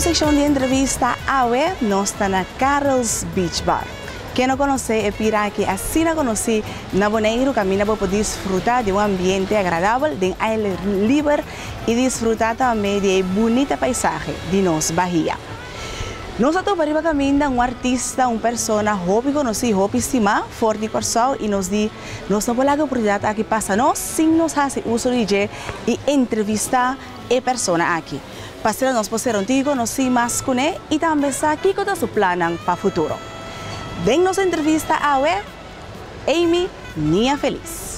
nos sekshon di entrevista awe nos ta na Carol's Beach Bar. Ken no konosé e pira aki asina konosí na Boneiru kaminda bo por disfrutá di un ambiente agradabel den aire liber i disfrutá tambe di e bunita paisahe di nos bahia. Nos a topa riba kaminda un artista, un persona hopi konosí, hopi stimá for di Kòrsou i nos di nos no por laga e oportunidat aki pasa nos sin nos hasi uso di dje i entrevistá e persona aki. Pa asina nos por ser un tiki konosí mas kuné i tambe sa kiko ta su plannan pa futuro. Den nos entrevista awe, Amy Nia Feliz.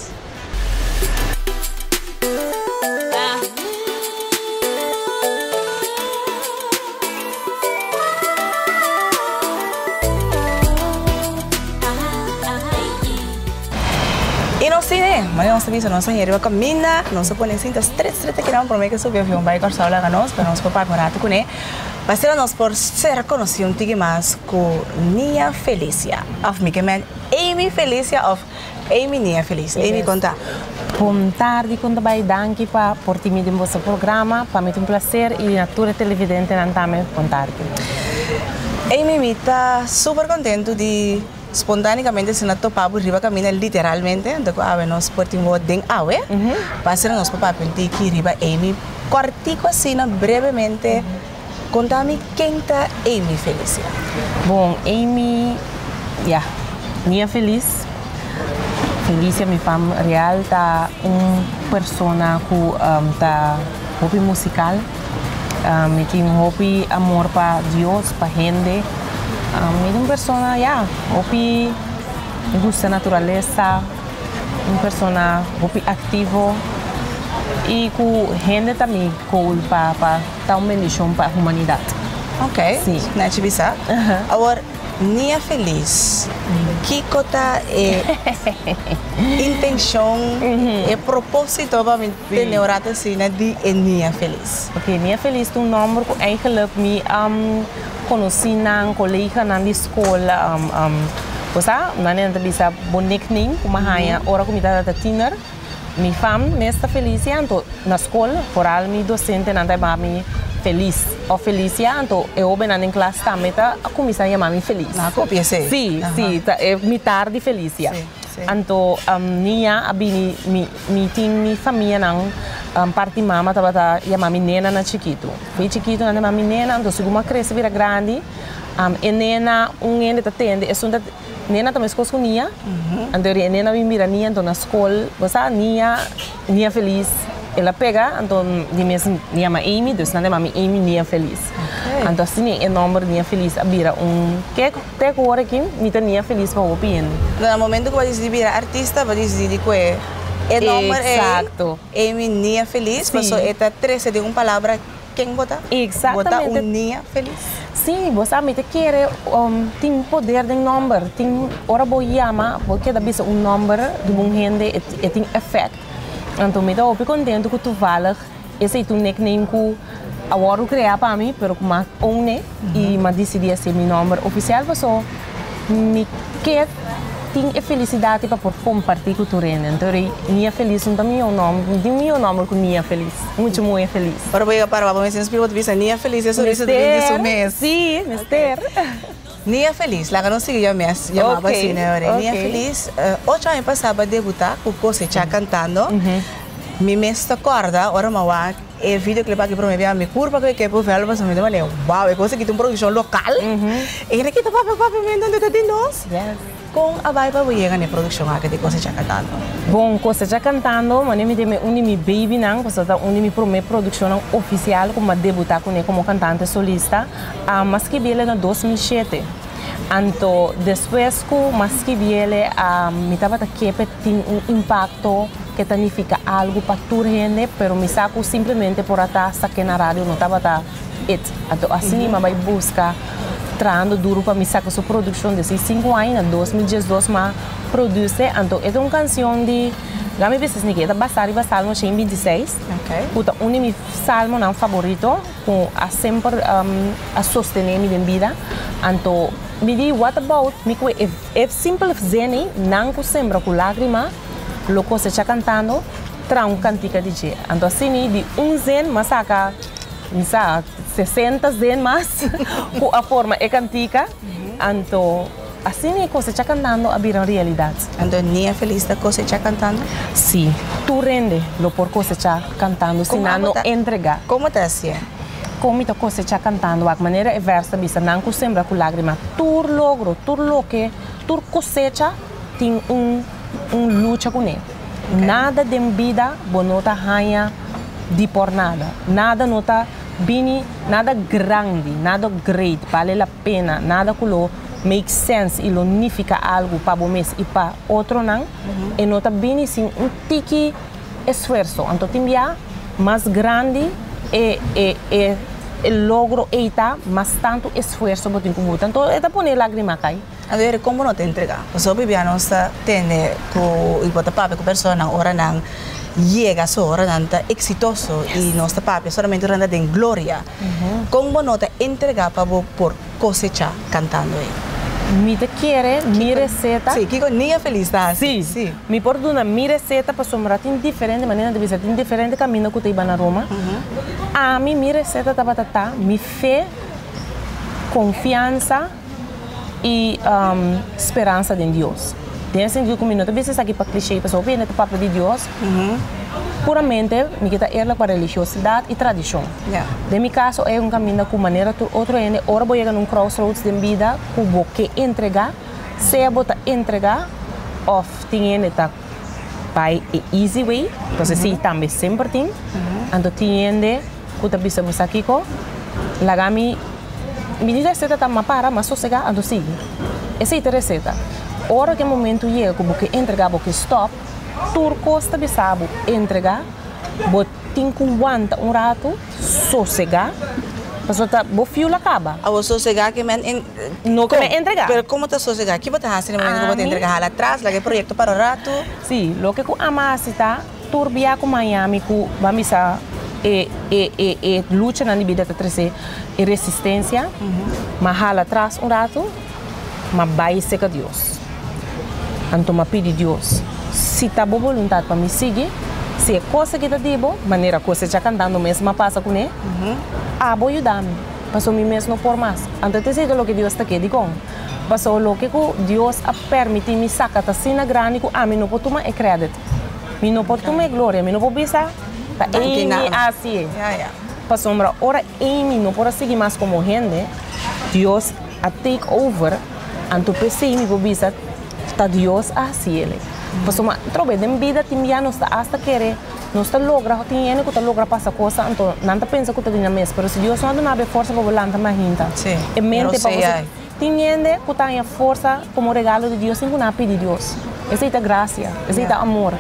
I nos tin e, manera nos ta bisa nos a heri riba kaminda, nos a pone sinta stret stret aki nan prome ke subi avion bai Kòrsou laga nos, pa nos por papia un ratu kuné, pa asina nos por ser konosí un tiki mas ku Nia Felicia, òf mi ke men Amy Felicia òf Amy Nia Felicia. Amy kon ta? Bon tardi kon ta bai, danki pa por tin mi den boso programa, pa mi ta un plaser i na tur e televidentenan tambe bon tardi. Amy mi ta super kontentu di. Spontanicamente asina topa bo riba caminda literalmente, anto cu awe nos por tin bo den awe, pa asina nos por papia un tiki riba Amy. Cortico asina brevemente conta mi ken ta Amy Felicia. Bon, Amy, ya, mi a feliz. Felicia mi fam real ta un persona cu ta hopi musical. Mi tin hopi amor pa Dios, pa hende. Mi ta un persona, ya, hopi gusta naturalesa, un persona hopi aktivo i ku hende ta mi goal pa pa ta un bendishon pa humanidat. Ok, nechi bisa. Awor, Nia Feliz, kiko ta e intenshon, e propósito pa mi tene un rato asina di e Nia Feliz? Ok, Nia Feliz ta un nòmber ku eigenlijk mi konosínan, koleganan di skol, bo sa, nan ta bisa bo nickname ku mi a haña ora ku mi tabata tiner. Mi fam mes ta Felicia, anto na skol foral mi dosentenan ta yama mi Feliz of Felicia, anto e hobennan den klas tambe ta kuminsá yama mi Feliz. Nan a kopia esei? Sí, sí, ta e mitar di Felicia. Anto Nia a bini, mi mi tin mi famianan parti mama tabata yama mi Nena na chikitu. Fo'i chikitu nan ta yama mi Nena, anto segun mi a krese bira grandi e Nena un hende ta tende esun ta. Nena ta meskos ku Nia, anto e nena bin bira Nia, anto na skol, bo sa, Nia, Nia Feliz, el a pega, anto di mes mi yama Amy, dus nan ta yama mi Amy Nia Feliz. Anto asina e nomber Nia Feliz a bira un, ke te ku ora aki mi ta Nia Feliz pa hopi hende. Na momento ku bo a disidi bira artista, bo a disidi di ku e nomber ei, Amy Nia Feliz, pasobra e ta trese den un palabra. Ken bo ta? Bo ta un niña felis? Sí, bo sa mi ta kere tin poder den nomber. Tin ora bo yama, bo keda bisa un nomber di un hende, e tin effect. Anto mi ta hopi contento cu toevallig esey ta un nickname cu a wordo crea pa mi, pero cu m'a own y m'a dicidi haci mi nomber oficial paso mi ke tin e felicidad pa por comparti cu tur hende. Anto Nia Feliz no ta mi nomber, no tin mi nomber cu Nia Feliz, mucho muhe feliz. Ora bo yega para bo mes inspira bo ta bisa Nia Feliz e sonrisa ta bin di su mes. Si, mester. Nia Feliz, laga nos sigui ya mes yama bo asina ora. Nia Feliz, ocho aña pasa bo a debuta cu Cosecha Cantando. Mi mes ta corda ora mi a wak e videoclip aki prome bia mi curpa cu e kepo velo pasobra mi ta manera wow e cos aki ta un produccion local. E hende aki ta papia papiamento anto ta di nos. Kon a bai pa bo yega na e produkshon aki di Kosecha Kantando? Bon, Kosecha Kantando, manera mi den un di mi babynan, pasobra ta un di mi promé produkshonnan ofisial ku mi a debutá kuné komo kantante solista. Mi a skibi el na 2007. Anto despues ku mi a skibi el, mi tabata ke pa e tin un impakto ke ta nifiká algu pa tur hende, pero mi sa ku simplemente por a ta sak'é na radio no tabata it. Anto asina mi a bai buska. Trahando duro pa mi saca su produccion desi cinco aña na 2012 ma produce anto e ta un cancion di laat mi bisa esaki e ta basa riba salmo 126 cu ta un di mi salmonan favorito cu a semper a sostene mi den bida anto mi di what about mi cu e simpel zin ey nan cu sembra cu lagrima lo cosecha cantando traha un cantica di dje anto asina di un zin mi a saca. Mi sa, 60 zin mas ku a forma e kantika. Anto, asina e Kosecha Kantando a bira un realidat. Anto Nia Feliz ta kosecha kantando? Si, tur hende lo por kosecha kantando si nan no entrega. Komo ta hasié? Kon mi ta kosecha kantando? Wak manera e vers ta bisa, nan ku sembra ku lágrima. Tur logro, tur loke, tur kosecha tin un un lucha kuné. Nada den bida bo no ta haña di por nada. Nada no ta bini, nada grandi, nada great, bale la pena, nada ku lo make sense i lo nifiká algu pa bo mes i pa otronan, e no ta bini sin un tiki esfuerso. Anto tin bia mas grandi e e e e logro ei ta, mas tantu esfuerso bo tin ku buta. Anto e ta pone e lágrima kai. A ber, kon bo no ta entregá? Pasobra hopi bia nos ta tende ku i bo ta papia ku personanan ora nan yega so, ora nan ta eksitoso i nos ta papia solamente ora nan ta den gloria. Kon bo no ta entregá pa bo por kosechá kantando ei? Mi ta kere mi reseta. Sí, kiko Niña Feliz ta hasi? Sí, mi por duna mi reseta pasobra tin diferente manera di bisa, tin diferente kaminda ku ta hiba na Roma. Ami mi reseta tabata ta mi fe, konfiansa. i speransa den Dios. Den e sentido ku mi no ta bisa esaki pa klishé, pasobra hopi hende ta papia di Dios puramente mi ke ta eerlijk pa religiosidat i tradishon. Den mi kaso e un kaminda ku manera tur otro hende ora bo yega na un crossroads den bida ku bo ke entregá, sea bo ta entregá òf tin hende ta bai e easy way, pasobra esei tambe semper tin, anto tin hende ku ta bisa bo sa kiko laga mi. Mi di reseta ta ma para, ma sosegá, anto sigui. Esei ta reseta. Ora ku e momentu yega ku bo ke entregá, bo ke stòp, tur kos ta bisa bo entregá, bo tin ku wanta un ratu, sosegá, pasobra ta bo fiul a kaba. Awor sosegá ke men en. No ke men entregá. Pero komo ta sosegá? Ki bo ta hasi na e momentu ku bo ta entregá? Hala atras, laga e proyekto para un ratu? Sí, loke ku ama hasi ta. Tur bia ku Miami ku ban bisa e e e e luchanan di bida ta trese e resistencia, m'a hala atras un ratu, m'a bai serka Dios. Anto m'a pidi Dios, si ta bo boluntad pa mi sigui, si e kos aki ta di bo, manera kosecha kantando mes m'a pasa kuné, abo yuda mi, pasobra mi mes no por mas. Anto ta esei ta loke Dios ta ke. Dikon? Pasobra loke ku Dios a permití mi saka ta asina grandi ku ami no por tuma e credit. Mi no por tuma e gloria, mi no por bisa ta Amy a hasié. Pasobra ora Amy no por a sigui mas komo hende, Dios a take over, anto p'esei mi por bisa ta Dios a hasié. Pasobra atrobe den bida tin bia nos ta asta kere, nos ta logra, tin hende ku ta logra pasa kosa, anto nan ta pensa ku ta di nan mes, pero si Dios no a duna bo e forsa pa bo lanta mahinta, e mente pa bo. Tin hende ku ta haña forsa komo regalo di Dios sin ku nan a pidi Dios. Esei ta grasia, esei ta amor,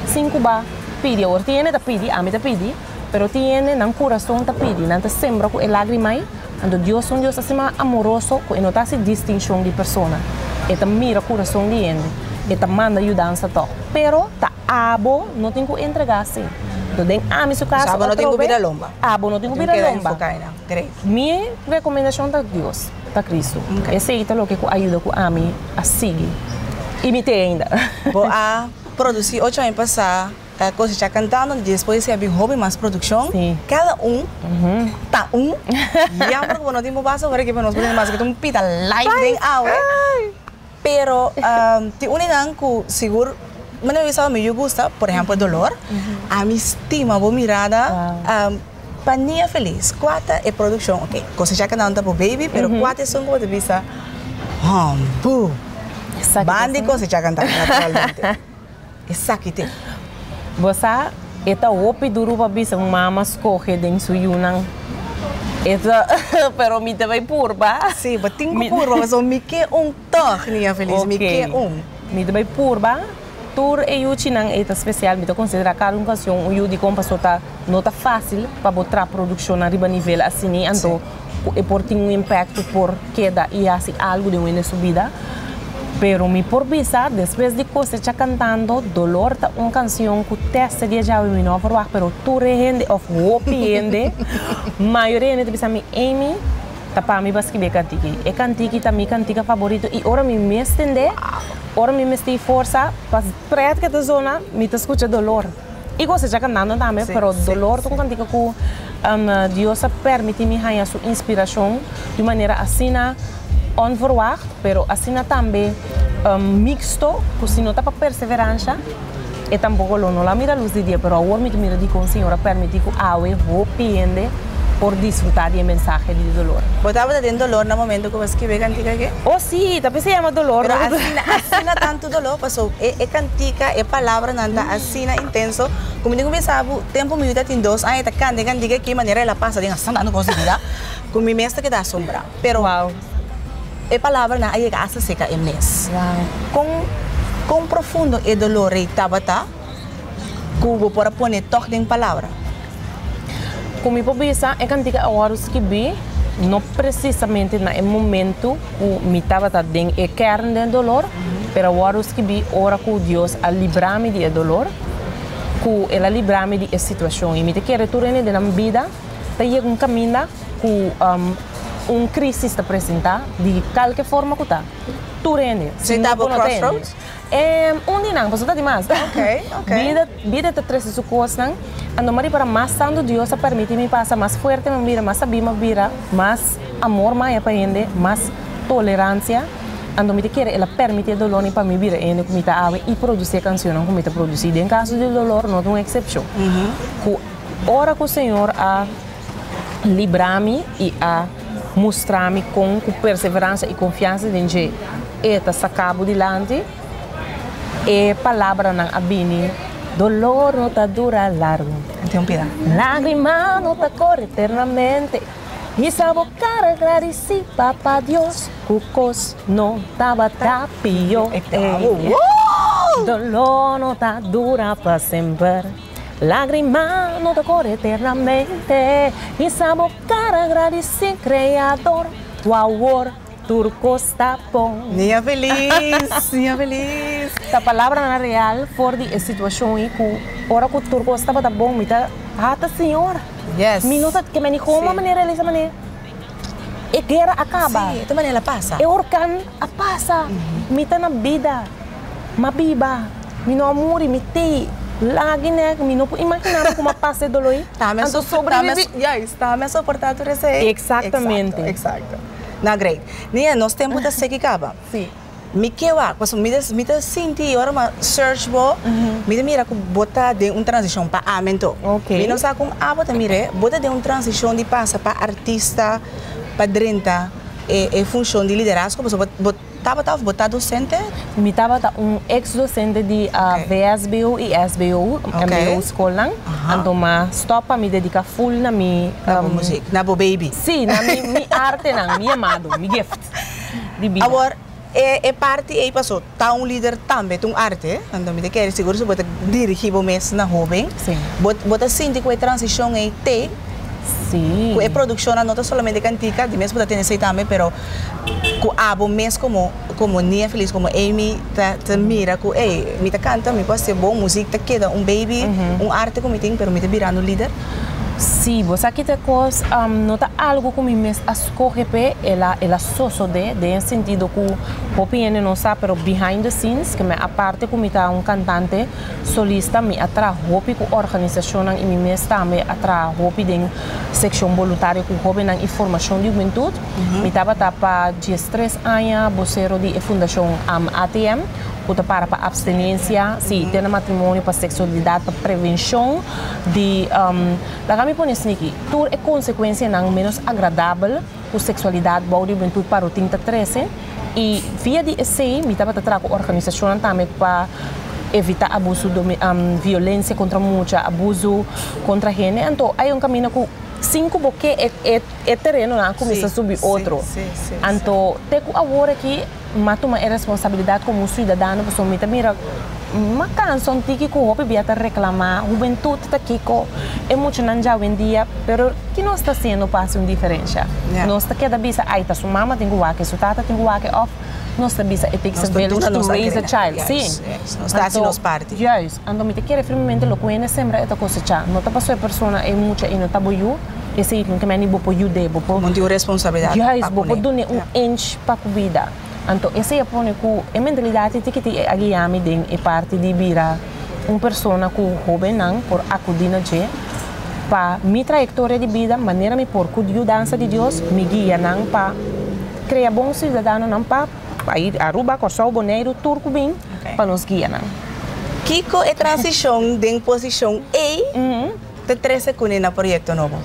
sin ku ba pidi. Awor tin hende ta pidi, ami ta pidi, pero tin hende nan kurason ta pidi, nan ta sembra ku e lágrima ei. Anto Dios ta un Dios asina amoroso ku e no ta hasi distinshon di persona. E ta mira kurason di hende, e ta manda yudansa tòg. Pero ta abo no tin ku entregá así. Anto den ami su kaso Abo no tin ku atrobe, bira lomba. abo no tin ku bira lomba. Mi rekomendashon ta Dios. Ta Cristo. Esei ta loke ku a yuda ku ami a sigui i mi te ainda. Bo a produsí ocho aña pasá Kosecha Kantando i despues a bin hopi mas produkshon. Kada un ta un. Jammer ku bo no tin por pasa ora ke pa nos por tene mas ke ta un pita live den awe. Pero tin un di nan ku sigur mi no bisa mi yu gusta, por ehempel Dolor. Ami stima bo mirada. Pa Nia Feliz, kua ta e produkshon? Ok, Kosecha Kantando ta bo baby, pero kua ta esun ku bo ta bisa, Hombu! Ban di Kosecha Kantando, naturalmente. Esaki te. Bo sa, e ta hopi duru pa bisa un mama skohe den su yunan. E ta, pero mi ta bai purba. Sí, bo tin ku purba, pasobra mi ke un tòg, Nia Feliz, mi ke un. Mi ta bai purba. Tur e yuchinan ei ta spesial, mi ta konsiderá kada un kansion un yu dikon pasobra ta no ta fásil pa bo traha produkshonnan riba nivel asini, anto ku e por tin un impakto por keda i hasi algu den wende su bida. Pero mi por bisa despues di Kosecha Kantando, Dolor ta un kansion ku tèste di e djawe mi no a verwagt, pero tur e hende òf hopi hende, mayoria hende ta bisa mi, Amy, Ta pa mi pa skibi e kantiki. E kantiki ta mi kantika faborito i ora mi mes tend'é, ora mi mes tin forsa pa pret ke ta zona, mi ta skucha Dolor. I kosecha kantando tambe, pero Dolor ta un kantika ku Dios a permití mi haña su inspirashon di un manera asina onverwacht, pero asina tambe mixto, ku si no ta pa perseveransha, e tampoko lo no la mira lus di dia. Pero awor mi ta mira dikon Señor a permití ku awe hopi hende por disfrutá di e mensahe di dolor. Bo tabata den dolor na momento ku bo a skibi e kantika aki? Oh sí, ta p'esei yama dolor. Pero asina, asina tantu dolor, paso e kantika, e palabranan ta asina intenso, ku mi tin ku bisa bo, tempu mi ta tin 2 aña ta kanta e kantika aki manera el a pasa den asina tantu kos di bida, ku mi mes ta keda asombrá. Pero e palabranan a yega asta seka e mes. Kon, kon profundo e dolor ei tabata ku bo por a pone tòg den palabra? Ku mi por bisa, e kantika a wòrdu skibí no presisamente na e momentu ku mi tabata den e kern den dolor, pero a wòrdu skibí ora ku Dios a libra mi di e dolor, ku El a libra mi di e situashon. I mi ta kere tur hende den nan bida ta yega un kaminda ku un krísis ta presentá di kalke forma ku ta. Tur hende. Si ta bo crossroads? Un di nan, pasobra ta di mas. Bida, bida ta trese su kosnan. Anto mi a ripara mas tantu Dios a permití mi pasa, mas fuerte mi a bira, mas sabí mi a bira, mas amor mi a haña pa hende, mas toleransia. Anto mi ta kere el a permití e dolornan pa mi bira e hende ku mi ta awe i produsí e kansionnan ku mi ta produsí. Den kaso di dolor no ta un eksepshon. Ku ora ku Señor a libra mi i a mustra mi kon ku perseveransia i konfiansa den dje e ta saka bo dilanti, e palabranan a bini, Dolor no ta dura largu, lágrima no ta kore eternamente, hisa bo kara gradisí Papa Dios ku kos no tabata pió. Dolor no ta dura pa semper. Lágrima no ta kore eternamente, hisa bo kara gradisí Kreador, ku awor tur kos ta bon. Niña felis, niña felis. Ta palabranan real for di e situashon i ku ora ku tur kos tabata bon mi ta hata Señor. Yes. Mi no ta ke meni homo manera el a bisa manera e guera a kaba. Sí, e ta manera el a pasa. E orkan a pasa. Mi ta na bida. M'a biba, mi no a muri, mi tei lagi nek, mi no por imaginá mi kuma pasa e doló ei. Ta Anto sobreviví. Juist, ta mi a soportá tur esei. Exactamente. Exacto, exacto. No, great. Nia, nos tempu ta seki kaba. Sí. Mi ke wak, pasobra mi ta, mi ta sinti ora mi a search bo, mi ta mira ku bo ta den un transishon pa ami anto. Ok. Mi no sa kon abo ta mir'é, bo ta den un transishon di pasa pa artista, pa drenta e e funshon di liderazgo, pasobra bo, bo. Tabata of bo ta docente? Mi tabata un ex docente di VSBO y SBO, mbo scolnan. Anto m'a stop pa mi dedica full na mi. Na bo muziek, na bo baby. Si, na mi artenan, mi yamado, mi gift di bida. Awor, e parti ey paso ta un lider tambe, ta un arte, anto mi ta kere sigur si bo ta dirigi bo mes na hoben. Si. Bo ta sinti cu e transicion ey te? Si. Cu e produccionnan no ta solamente cantica, di mes bo ta tene esey tambe, pero. Ku abo mes komo komo Nia Feliz, komo Amy ta ta mira ku ey mi ta kanta, mi por hasi bon muzik ta keda un baby, un arte ku mi tin pero mi ta birando lider? Sí, bo sa kita kos no ta algu ku mi mes a skohe p'e, el a el a sosodé den e sentido ku hopi hende no sa pero behind the scenes ke mi aparte ku mi ta un kantante solista mi a traha hopi ku organisashonnan i mi mes tambe a traha hopi den sekshon boluntario ku hóbennan i formashon di hubentut. Mi tabata pa 13 aña bosero di e fundashon ATM, ku ta para pa apstenensia, si, te na matrimonio, pa seksualidat, pa prevenshon di, laga mi pone esaki, tur e konsekuensianan ménos agradabel ku seksualidat bou di hubentut pa rutin ta trese. I via di esei mi tabata traha ku organisashonnan tambe pa evitá abuso, violensia kontra mucha, abuso kontra hende. Anto ai un kaminda ku sin ku bo ke e E terenonan a kuminsá subi otro. Anto te ku awor aki m'a tuma e responsabilidat komo un siudadano pasobra mi ta mira m'a kansa un tiki ku hopi bia ta reklamá hubentut ta kiko e muchanan dja awendia pero ki nos ta hasiendo pa hasi un diferensha? Nos ta keda bisa ai ta su mama tin ku wak su tata tin ku wak òf nos ta bisa it takes a village to raise a child. Sí. Nos ta hasi nos parti. Juist. Anto mi ta kere firmemente loke hende sembra e ta kosechá. No ta pasobra e persona e mucha ei no ta bo yu. Esei no ta meni bo por yud'é, bo por. Bo tin un responsabilidat pa kuné. Juist, bo por dun'é un inch pa ku bida. Anto esei a pone ku e mentalidat ei tiki a guia mi den e parti di bira un persona ku hóbennan por akudí na dje. Pa mi trayektoria di bida, manera mi por ku yudansa di Dios, mi guia nan pa krea bon siudadanonan pa Aruba, Kòrsou, Boneiru, tur ku bin pa nos guia nan. Kiko e transishon den posishon ei ta trese kuné na proyekto nobo?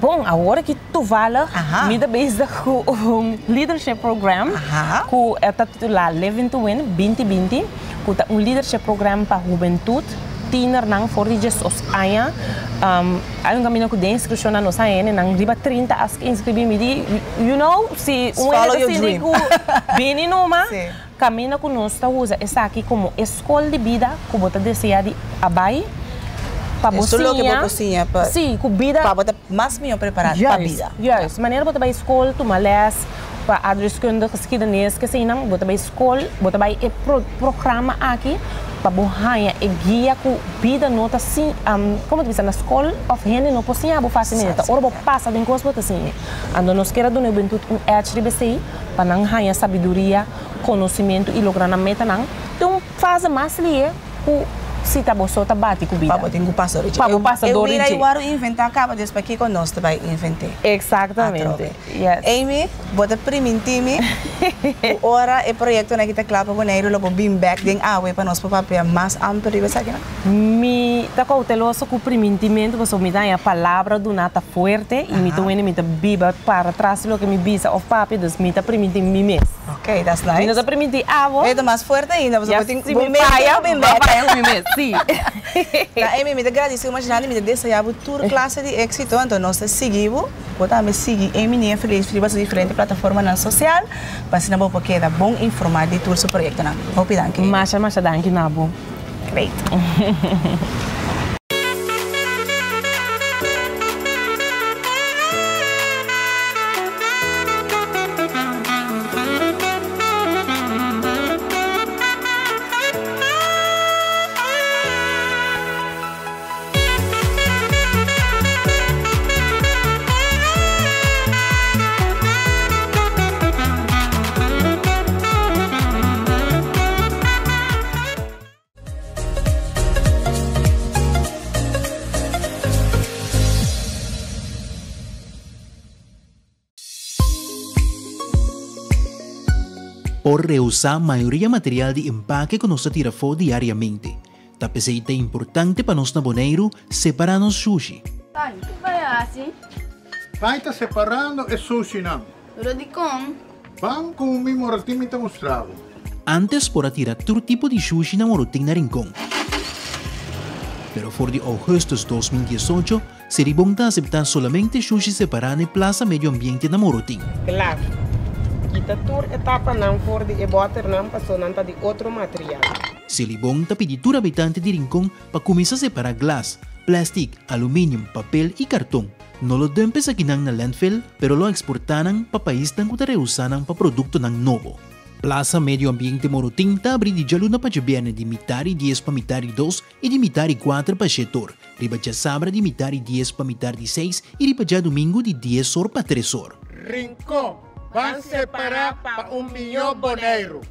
Bon, awor aki toevallig mi ta bezig ku un leadership program ku ta titulá Living to Win 2020, ku ta un leadership program pa hubentut, tienernan for di diesdos aña. Hay un camino ku den inskripshonnan nos a hende nan riba 30 a inskribí, mi di, you know, si un hende ta sinti ku bini numa, Kaminda ku nos ta usa esaki komo e skol di bida ku bo ta deseá di a bai pa bo Esto loke bo por siña pa Sí, ku bida pa bo ta mas mihó prepará pa bida. Juist, manera bo ta bai skol tuma lès pa aardrijkskunde, geschiedenis, keseinan, bo ta bai skol, bo ta bai e programa aki pa bo haña e guia ku bida no ta si komo ta bisa na skol òf hende no por siña bo fásilmente, ta ora bo pasa den kos bo ta siña. Anto nos kier a duna e hubentut un edge riba esei. Pa nan haña sabiduria, konosimentu i logra nan metanan, den un fase mas lihe ku si ta bo so ta bati ku bida. Pa bo tin ku pasa dor dje. Pa bo pasa dor di dje. E wira i wòrdu inventá kaba, des pakiko nos ta bai invent'é? Eksaktamente, yes. Amy, bo ta primintí mi ku ora e proyektonan aki ta kla pa Boneiru lo bo bin bèk den awe pa nos por papia mas amplio riba esakinan? Mi ta kouteloso ku primintimentu pasobra mi ta haña palabra duná ta fuerte i mi ta wende mi ta biba para tras di loke mi bisa òf papia, dus mi ta primintí mi mes. Ok, that's nice. Mi no ta primintí abo. E ta mas fuerte ainda pasobra bo tin Si bo mi mes tin faya, ku bin bo a bèk. faya ku mi mes, sí. Na Amy, mi ta gradisí bo masha grandi, mi ta deseá bo tur klase di éksito, anto nos ta sigui bo, bo tambe sigui Amy Nia Feliz riba su diferente plataformanan sosial pa asina bo por keda bon informá di tur su proyektonan. Hopi danki, Amy. Masha, masha danki na bo. Great. Por reusá mayoria material di empake ku nos ta tira afó diariamente. Ta p'esei ta importante pa nos na Boneiru separá nos shushi. Pai, ki bai hasi? Pai ta separando e sushinan. Pero dikon? Ban ku mi morotin mi ta mustra bo. Antes por a tira tur tipo di shushi na morotin na Rincon. Pero for di ougùstùs 2018, Seribon ta aseptá solamente shushi separá na e Plaza Medio Ambiente na Morotin. Glas. Kita tur e tapanan for di e bòternan paso nan ta di otro material. Selibon ta pidi tur habitante di Rincon pa kuminsá separá glas, plèstik, aluminium, papel i karton. No lo dump esakinan na landfill, pero lo eksportá nan pa paisnan ku ta reusá nan pa produktonan nobo. Plaza Medio Ambiente Morotin ta abrí di djaluna pa djabièrnè di mitar i dies pa mitar di dos i di mitar i kuater pa shete or, riba djasabra di mitar i dies pa mitar di seis i riba djadumingu di dies or pa tres or. Rincon, ban separá pa un mihó Boneiru!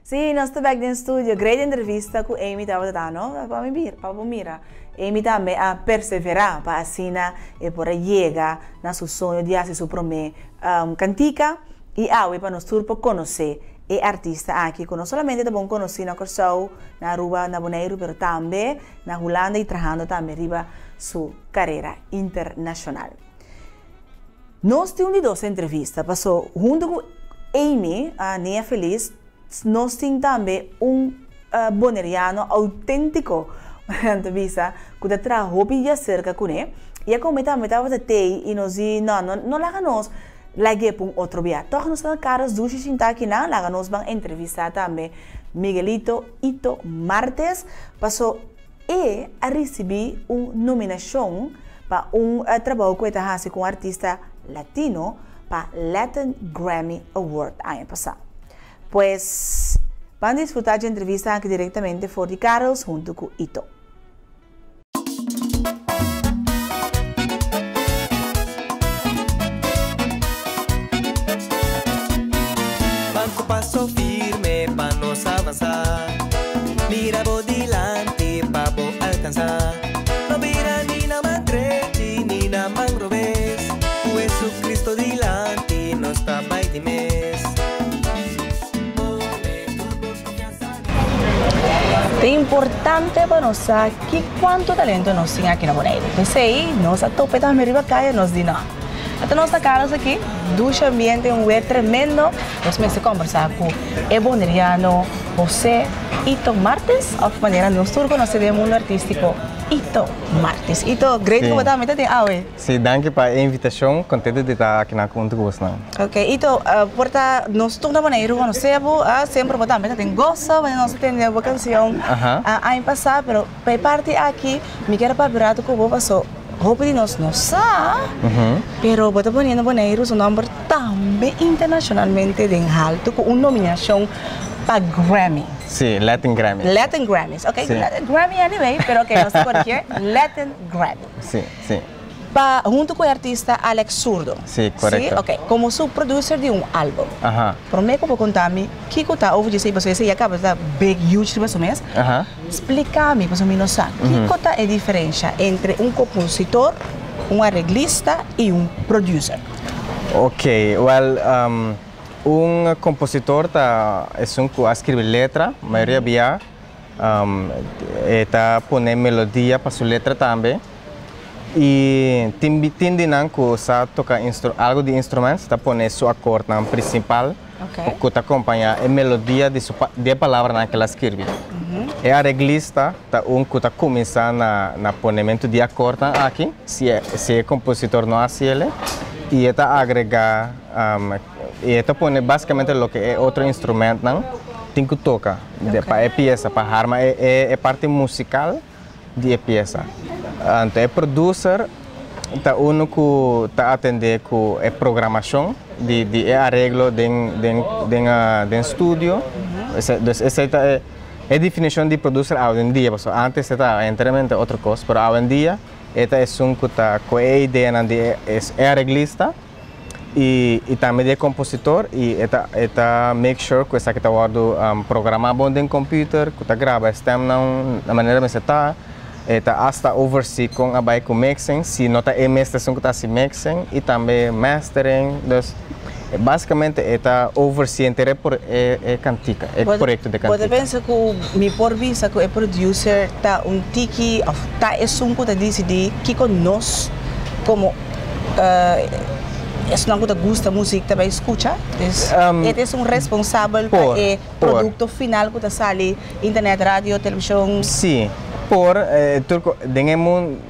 Sí, nos ta bek den studio. Great entrevista ku Amy tabata da, no? Pa mi bir, pa bo mira. Amy tambe a perseverá pa asina e por a yega na su soño di hasi su promé kantika i awe pa nos tur por konosé e artista aki ku no solamente ta bon konosí na Kòrsou, na Aruba, na Boneiru pero tambe na Hulanda i trahando tambe riba su karera internashonal. Nos tin un di dos entrevista, paso hunto cu Amy, Nia Feliz, nos tin tambe un Boneriano autentico, nan ta bisa, cu ta traha hopi djacerca cune, y a come tambe tabata tey y nos di no, no, no laga nos lag'e pa un otro bia, toch nos ta na Carlos Dushi sinta akinan, laga nos ban entrevista tambe Miguelito Ito Martes, paso E a risibí un nominashon pa un trabou ku e ta hasi ku un artista latino. pa Latin Grammy Award aña pasá. Pues, ban disfrutá dje entrevista aki direktamente for di Karels huntu ku Ito. Ban ku paso firme pa nos avansá. Mira bo dilanti pa bo alkansá. No bira ni na man drechi ni na man robes. Ku Jesucristo dilanti nos ta bai di mes. Pone tur bo konfiansa Ta importante pa nos sa ki kuantu talento nos tin aki na Boneiru. P'esei nos a topa e tambe riba kaya nos di no. Ata nos ta Carlos aki, dushi ambiente, un weer tremendo. Nos mester kombersá ku e boneriano José Ito Martes, òf manera nos tur konosé den e mundu artístiko, Ito Martes. Ito, great ku bo ta meta den awe. Sí, danki pa e invitashon. Kontento di ta akinan huntu ku bosnan. Ok, Ito, por ta nos tur na Boneiru konosé bo, semper bo tambe ta den goso wanneer nos ta tende bo kanshon aña pasá, pero pa e parti aki mi kier papia un ratu ku bo paso hopi di nos no sa, pero bo ta poniendo Boneiru su nòmber tambe internashonalmente den haltu ku un nominashon pa Grammy. Sí, Latin Grammys. Latin Grammys, ok, Sí. Grammy anyway, pero ok, nos ta korigir, Latin Grammy. Sí, sí. Pa huntu ku e artista Alex Zurdo. Sí, korekto. Sí, ok, komo su producer di un album. Aha. Promé ku bo konta mi kiko ta over dje esei, pasobra esei ya kaba ta big, huge riba su mes. Aha. Splika mi, pasobra mi no sa, kiko ta e diferensha entre un kompositor, un areglista i un producer? Ok, wèl, un kompositor ta esun ku a skribi letra, mayoria bia e ta pone melodia pa su letra tambe. I tin tin di nan ku sa toka algu di instrument, ta pone su akordnan prinsipal ku ta kompañá e melodia di su di e palabranan ku el a skirbi. E areglista ta un ku ta kuminsá na na ponementu di akordnan aki, si e si e kompositor no hasi el, i e ta agregá i e ta pone basikamente loke e otro instrumentnan tin ku toka pa e piesa, pa harma e e parti musikal. di e piesa. Anto e producer ta unu ku ta atendé ku e programashon di di e areglo den den den den studio. Dus esei ta e e definishon di producer awendia, pasobra ántes e ta enteramente otro kos, pero awendia e ta esun ku ta ku e ideanan di e e areglista. Y y tambe di e compositor y e ta e ta make sure cu esaki ta wordo programa bon den computer, cu ta graba e stemnan na manera mester ta, e ta hasta oversee con a bay cu mixing, si no ta e mes ta esun cu ta haci mixing y tambe mastering, dus basicamente e ta oversee henter e por e e cantica, e proyecto di Bo ta cantica. pensa cu mi por bisa cu e producer ta un tiki of ta esun cu ta dicidi kico nos como Esnan ku ta gusta muzik ta bai skucha. Dus e ta esun responsabel pa e produkto final ku ta sali internet, radio, televishon. Sí, por tur ku den e mun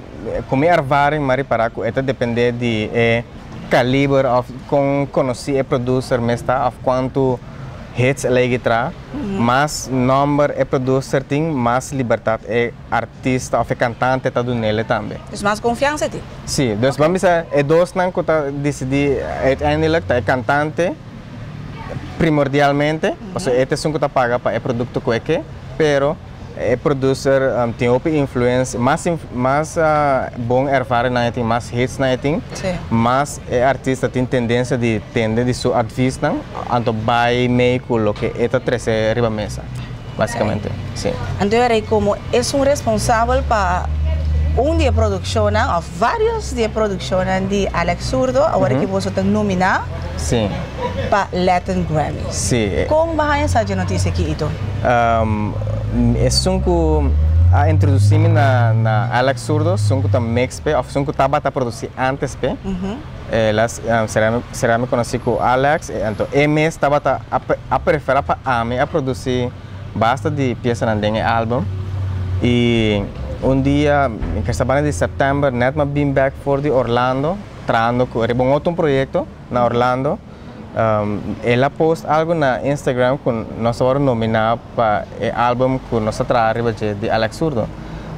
ku mi ervaring mi a ripará ku e ta dependé di e kaliber òf kon konosí e producer mes ta òf kuantu hits el a yega traha. Mas nòmber e producer tin, mas libertat e artista òf e kantante ta dun'el tambe. Dus mas konfiansa e tin. Sí, dus ban bisa e dosnan ku ta disidí uiteindelijk ta e kantante primordialmente, pasobra e ta esun ku ta paga pa e produkto ku e ke, pero e producer tin hopi influensia, mas mas bon ervaringnan e tin, mas hitsnan e tin, mas e artista tin tendensia di tende di su advisnan, anto bai mei ku loke e ta trese riba mesa, basikamente, sí. Anto e rei komo esun responsabel pa un di e produkshonnan òf vários di e produkshonnan di Alex Zurdo, awor ki boso ta nominá pa Latin Grammy. Kon bo haña sa dje notisia aki, Ito? Esun ku a introdusí mi na Alex Zurdo, esun ku ta mix p'e òf esun ku tabata produsí ántes p'e, el a sera mi konosí ku Alex, anto e mes tabata a preferá pa ami a produsí Basta di piesanan den e album y un dia mi kesta banda di september net m'a bin bek for di Orlando trahando cu riba un otro proyecto na Orlando el a post algo na Instagram cu nos a worde nomina pa e album cu nos a traha riba dje di Alex Zurdo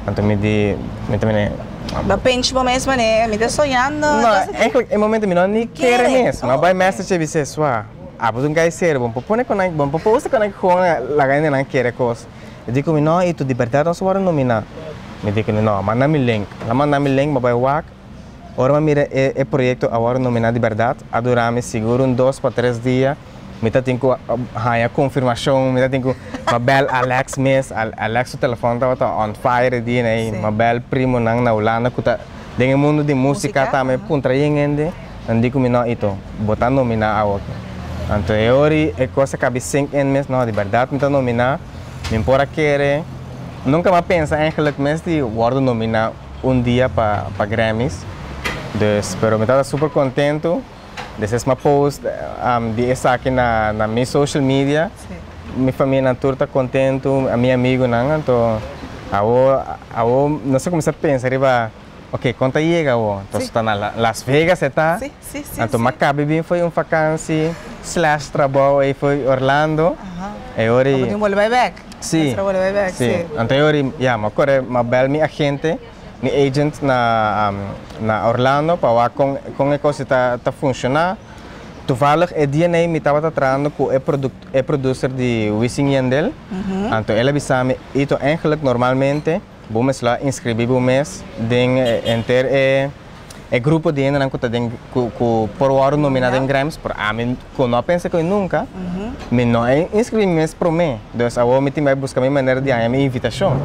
anto mi di mi ta mira. B'a pinch bo mes manera, mi ta soñando. No, eigenlijk e momento mi no ni kere mes. M'a bai message e bis'é, Swa, abo ta un guy serio, bo no por pone ku nan, bo no por post ku nan gewoon laga hendenan kere kos. E di ku mi, No, Ito, di bèrdat nos a wòrdu nominá. Mi di ku mi, No, manda mi link. El a manda mi link, m'a bai wak. Ora m'a mira e e proyekto a wòrdu nominá di bèrdat, a dura mi sigur un dos pa tres dia. Mi ta tin ku haña konfirmashon, mi ta tin ku m'a bèl Alex mes, Alex su telefòn tabata on fire e dia ei, m'a bèl primonan na Hulanda ku ta den e mundu di músika tambe puntra yen hende, nan di ku mi no Ito, bo ta nominá awoki. Anto e ora e kos a kabi sink in mes, no di bèrdat mi ta nominá, mi por a kere, nunka m'a pensa eigenlijk mes di wòrdu nominá un dia pa pa Grammys, dus pero mi tabata super kontentu. Despues m'a post di esaki na na mi social media. Mi famianan tur ta kontentu, mi amigunan, anto awo awo nos a kuminsá pensa riba ok kon ta yega awo, anto ta na Las Vegas e ta, anto m'a kabe bin fo'i un fakansi slash trabou ei fo'i Orlando, e ora ei. Bo tin bolbe bai bèk. Si, si, anto e ora ei ya m'a kore m'a bèl mi agente. Mi agent na na Orlando pa wak kon kon e kos ta ta funshoná. Toevallig e dia nei mi tabata trahando ku e produk e producer di Wisin Yandel. Anto el a bisa mi, Ito eigenlijk normalmente bo mes lo a inskribí bo mes den henter e e grupo di hendenan ku ta den ku ku por wòrdu nominá den Grammys, pero ami ku no a pensa ku nunka, mi no a inskribí mi mes promé. Dus awor mi tin bai buska mi manera di haña mi invitashon.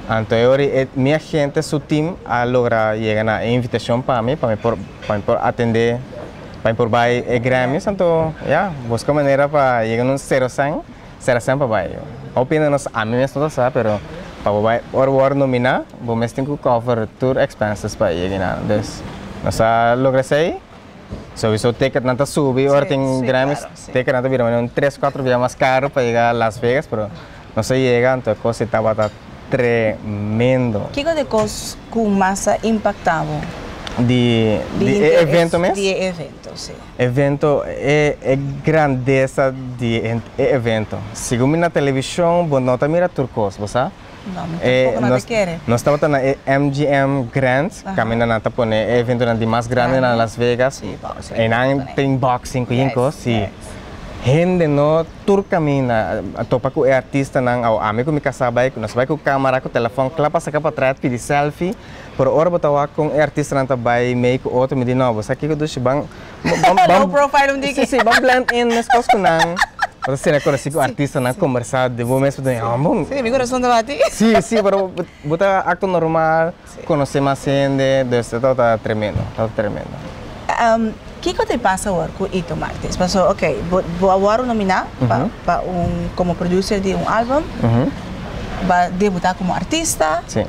Anto e ora e mi agente su team a logra yega na e invitashon pa mi, pa mi por pa mi por atendé, pa mi por bai e Grammys. Anto ya, buska manera pa yega na un sero sèn. Sera semper bai. Hopi hende no sa, ami mes no ta sa, pero pa bo bai ora bo wòrdu nominá, bo mes tin ku cover tur expenses pa yega einan. Dus, nos a logra esei. Souiso ticketnan ta subi ora tin Grammys, ticketnan ta bira manera un tres, kuater bia mas karu pa yega Las Vegas, pero nos a yega, anto e kos ei tabata tremendo. Kiko ta e kos ku mas a impaktá bo? Di e evento mes? Di e evento, si. Evento, e e grandesa di e evento. Segun mi na televishon bo no ta mira tur kos, bo sa? No, mi tampoco no ta kere. Nos tabata na e MGM Grand, kaminda nan ta pone e eventonan di mas grandi na Las Vegas. Einan tin boxing ku yin kos, si. Hende no tur kaminda a topa ku e artistanan, awo ami ku mi kasá bai, nos bai ku kamara, ku telefòn kla pa saka potret, pidi selfie. Pero ora bo ta wak kon e artistanan ta bai mei ku otro, mi di no, bo sa kiko dushi, ban, ban, ban, Low profile un diki. Si, si, ban blend in meskos ku nan. Bo ta sera konosí ku artistanan, kombersá den bo mes, bo ta di, ah, bon. Si, mi kurason ta bati. Si, si, pero bo ta akto normal, konosé mas hende, dus e tabata tremendo, tabata tremendo. Kiko ta e pasa awor ku Ito Martis? Pasobra, ok, bo, bo a wòrdu nominá pa, pa un, komo producer di un album, bo a debutá komo artista. Si.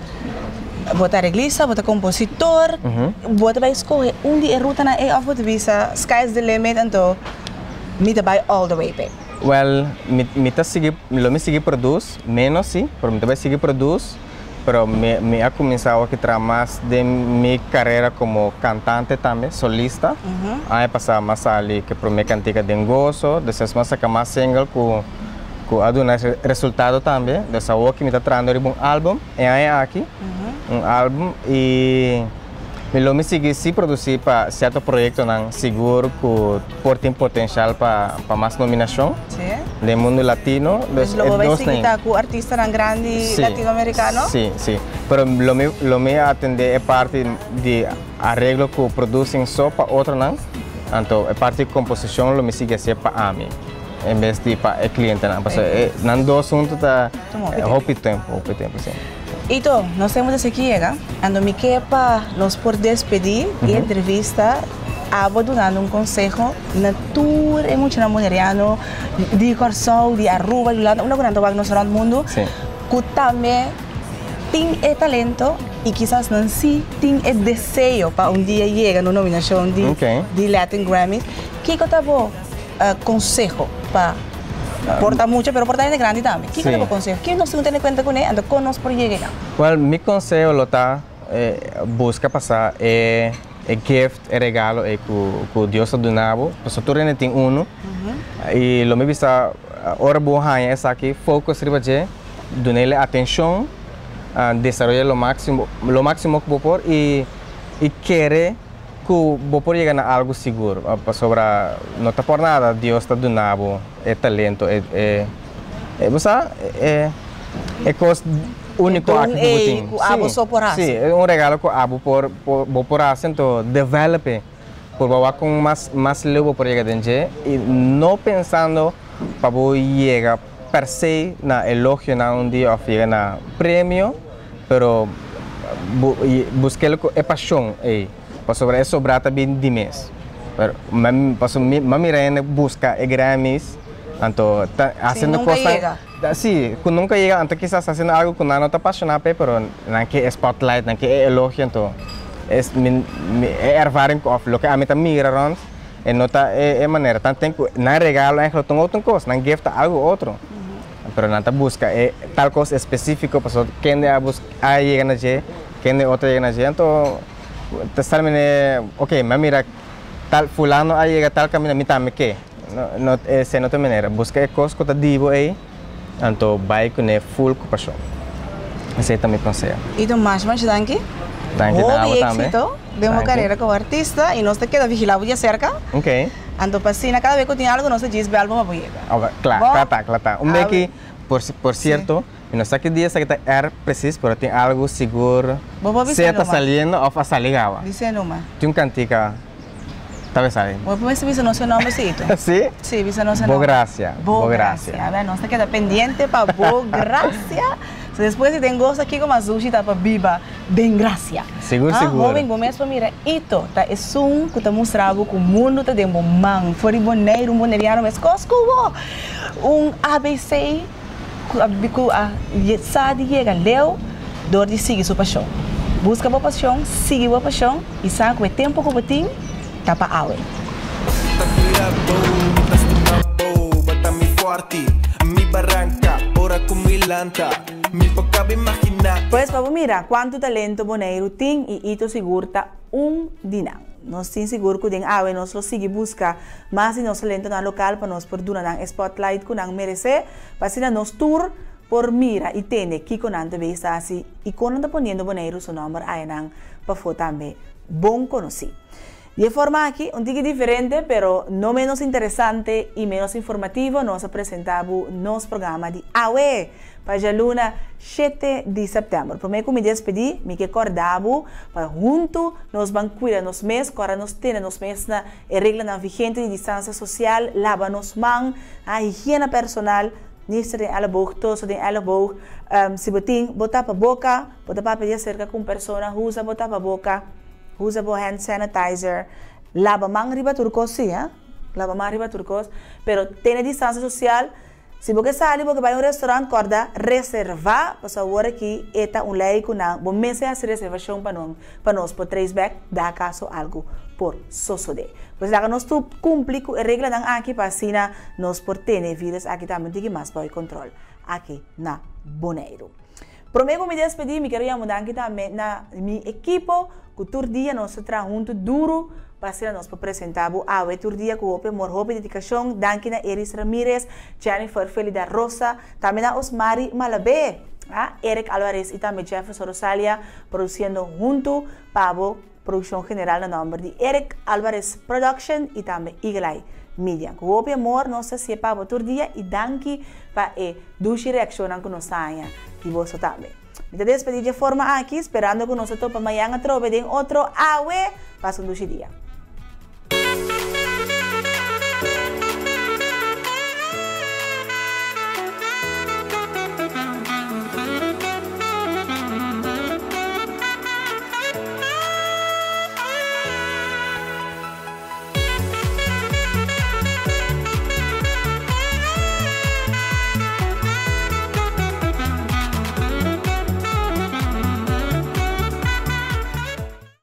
Bo ta reglista, bo ta kompositor, bo ta bai skohe un di e rutanan ei òf bo ta bisa sky is the limit anto mi ta bai all the way p'e? Wèl, mi mi ta sigui, lo mi sigui produce, ménos si, pero mi ta bai sigui produce, pero mi mi a kuminsá awor ki traha mas den mi karera komo kantante tambe, solista. Aña pasá mi a sali ku e promé kantika Den Goso, despues mi a saka mas single ku ku a duna resultado tambe. Des awor ki mi ta trahando riba un album. E aña aki un album y mi lo mi sigui si produci pa cierto proyectonan sigur cu por tin potencial pa pa mas nominacion den mundo latino. Dus lo bo bay sigui ta cu artistanan grandi latinoamericano? Si, si. Pero lo mi lo mi atende e parti di areglo cu producing so pa otronan, anto e parti di composicion lo mi sigui hacié pa ami. En bes di pa e clientenan, pasobra e nan dos hunto ta hopi tempo, hopi tempo, si. Ito, nos tempo ta seki yega, anto mi ke pa nos por despedi e entrevista abo dunando un conseho na tur e muchanan boneriano di Kòrsou, di Aruba, di Hulanda, unda ku nan ta wak nos rònt mundu, ku tambe tin e talento i kisas nan si tin e deseo pa un dia yega na un nominashon di Latin Grammys. Kiko ta bo konseho pa por ta mucha pero por ta hende grandi tambe? Kiko ta bo konseho? Kiko nos tin ku tene kuenta kuné anto kon nos por yega einan? Wèl, mi konseho lo ta buska pasa e gift, e regalo ei ku Dios a duna bo, pasobra tur hende tin unu i lo mi bisa ora bo haña esaki focus riba dje, dun'el e atenshon. Desaroya lo máksimo lo máksimo ku bo por i i kere ku bo por yega na algu sigur pasobra no ta por nada Dios ta duna bo e talento e e e bo sa e e kos úniko aki ku bo tin. Ku abo so por hasi. Si, e un regalo ku abo por bo por hasi anto develop e por bo wak kon mas mas leu bo por yega den dje i no pensando pa bo yega per se na elogionan un dia of yega na premio, pero bo busk'el ku e pashon ei, pasobra e sobrá ta bin di mes. Pero pasobra mi a mira hende buska e Grammys, anto ta hasiendo kosnan, si, ku nunka yega, anto kisas hasiendo algu ku nan no ta pashoná p'e, pero nan ke e spotlight, nan ke e elogio, anto es mi e ervaring of loke ami ta mira rònt. E no ta e manera. Tan ten ku nan regalo eigenlijk ta un otro kos, nan gift ta algu otro. Pero nan ta buska e tal kos espesífiko pasobra kende a bus a yega na dje, kende otro a yega na dje. Anto ta sali manera ok mi a mira tal fulano a yega tal kaminda mi tambe ke. No no esei no ta e manera. Buska e kos ku ta di bo ei anto bai kuné ful ku pashon. Esei ta mi konseho. I ta masha masha danki. Danki na abo Hopi tambe. éxito den bo Danki. carera como artista y nos ta keda vigila bo di acerca. Ok. Anto pa asina cada vez cu tin algo nos ta djis bel bo pa bo yega. Ok, kla, Bo? kla ta, kla ta. Un A beki, por por cierto, mi no sa ki dia esaki ta air precies, pero tin algo sigur Bo por bisa sea ta numa. saliendo of a sali gawa. Bisa numa. Tin un cantica ta bes sali. Bo por bisa nos e nomber si ito. Si? Si, bisa nos e Bo nomber. gracia, Bo bo gracia. gracia. A ver, nos ta keda pendiente pa bo gracia. So despues di den goso aki como sushi ta pa biba den gracia. Sigur, Ah, sigur. Hoben, bo mes por mira ito ta esun cu ta mustra bo cu mundo ta den bo man. For di Boneiru, un boneriano meskos cu bo. Un ABC cu a cu a sa di yega leu dor di sigui su pasion. Busca bo pasion, sigui bo pasion y sa cu e tempo cu bo tin ta pa awe. Ta cuida bo, mi ta stima bo, bo ta mi fuerte, mi baranca, ora cu mi lanta, mi por caba imagina. Pues pa bo mira cuanto talento Boneiru tin y Ito sigur ta un di nan. Nos tin sigur cu den awe nos lo sigui busca mas di nos talentonan local pa nos por duna nan e spotlight cu nan merece pa asina nos tur por mira y tende kico nan ta bay sa haci y con nan ta poniendo Boneiru su nomber ayanan pafo tambe bon conoci. Di e forma aki, un tiki diferente, pero no menos interesante y menos informativo, nos a presenta bo nos programa di awe pa djaluna shete di september. Prome cu mi despedi, mi ke corda bo pa hunto nos ban cuida nos mes, corda nos tene nos mes na e reglanan vigente di distancia social, laba nos man, ha higiena personal, nister den elleboog, tosa den elleboog, si bo tin bo tapa boca, bo ta papia di acerca cu un persona, usa bo tapa boca. Usa bo hand sanitizer, laba man riba tur kos si ha, laba man riba tur kos, pero tene distancia social, si bo ke sali bo ke bai un restaurant korda reserva, pasobra awor aki e ta un lei ku nan bo mester hasi reservashon pa nan pa nos por trace back da akaso algu por sosode. Pues laga nos tur kumpli ku e reglanan aki pa asina nos por tene e virus aki tambe un tiki mas bou e kontrol aki na Boneiru. Promé ku mi despedí, mi kero yama danki tambe na mi ekipo ku tur dia nos ta traha huntu duru pa asina nos por presentá bo awe tur dia ku hopi amor, hopi dedikashon. Danki na Eris Ramirez, Jennifer Felida Rosa, tambe na Osmary Malabé, Eric Alvarez i tambe Jefferson Rosalia produsiendo huntu pa bo. Produkshon general na nòmber di Eric Alvarez Production i tambe Eagle Eye Media. Ku hopi amor nos ta si'e pa bo tur dia i danki pa e dushi reakshonnan ku nos ta haña di boso tambe. Mi ta despedí dje forma aki, sperando ku nos ta topa mañan atrobe den otro Awe! Pasa un dushi dia.